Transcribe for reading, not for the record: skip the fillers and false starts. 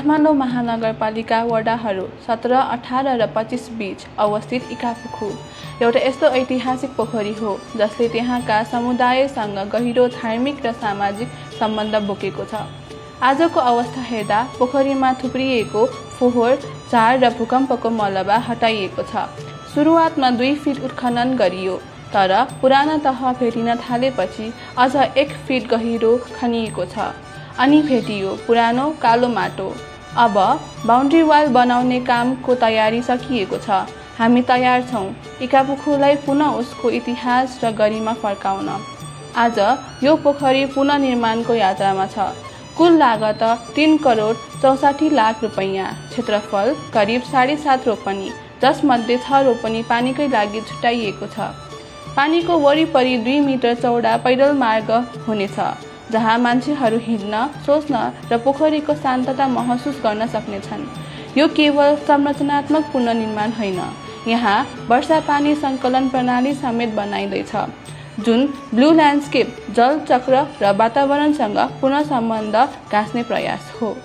काठमाडौँ महानगरपालिका वडाहरू 17, 18 र 25 बीच अवस्थित इकापुखु एउटा यस्तो ऐतिहासिक पोखरी हो जसले त्यहाँका समुदायसँग गहिरो धार्मिक र सामाजिक सम्बन्ध बोकेको छ। आजको अवस्था हेर्दा पोखरीमा थुप्रिएको फोहोर, झार र भूकम्पको मलबा हटाइएको छ। सुरुवातमा 2 फिट उत्खनन गरियो, तर पुराना तह भेटिन थालेपछि अझ 1 फिट गहिरो खनिएको छ। अनि भेटियो पुरानो कालो माटो। अब बाउन्ड्री वाल बनाउने कामको तयारी सकिएको छ। हामी तयार छौं इकापुखुलाई पुनः उसको इतिहास र गरिमा फर्काउन। आज यो पोखरी पुनर्निर्माणको यात्रामा छ। कुल लागत 3 करोड 64 लाख रुपैयाँ, क्षेत्रफल करिब 7.5 रोपनी, जसमध्ये 6 रोपनी पानीकै लागि छुट्याइएको छ। पानीको वरिपरि 2 मिटर चौडा पैदल मार्ग हुनेछ, जहाँ मान्छेहरू हिँड्न, सोच्न र पोखरीको शान्तता महसुस गर्न सक्नेछन्। यो केवल संरचनात्मक पुनर्निर्माण होइन, यहाँ वर्षा पानी सङ्कलन प्रणाली समेत बनाइँदैछ, जुन ब्लू ल्यान्डस्केप, जल चक्र र वातावरणसँग पुनः सम्बन्ध गाँच्ने प्रयास हो।